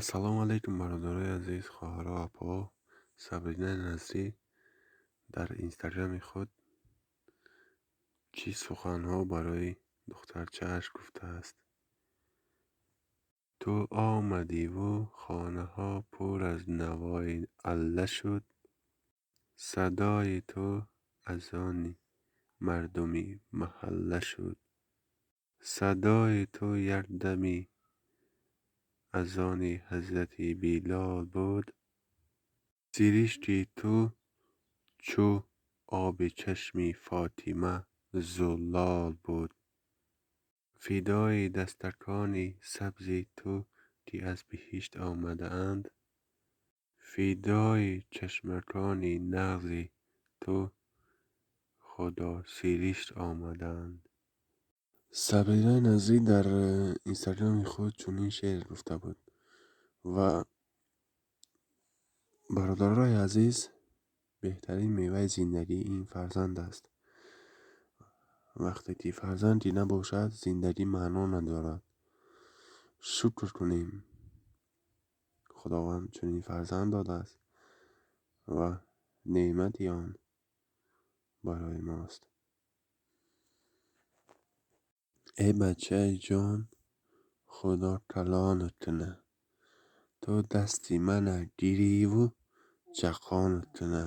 Ассалому алайкум, бародарои азиз, хоҳаро, апаҳо. Сабринаи Назрӣ дар инстаграми худ чӣ суханҳо барои духтарчааш гуфтааст? Ту омадиву хонаҳо пур аз навои алла шуд. Садои ту азони мардуми маҳалла шуд. Садои ту якдами азони ҳазрати Билол буд. Сиришти ту чӯ оби чашми Фотима зулол буд. Фидои дастакони сабзи ту, ки аз биҳишт омадаанд. Фидои чашмакони нағзи ту худосиришт омадаанд. Сабринаи Назрӣ дар инстаграми худ чунин шеър гуфта буд. Ва бародарои азиз, беҳтарин меваи зиндагӣ ин фарзанд аст. Вақте ки фарзанде набошад, зиндагӣ маъно надорад. Шукр кунем, Худованд чунин фарзанд додааст ва неъмати он барои мост. Э бачаи ҷон, Худо калонат куна, ту дасти мана гириву чақонат куна.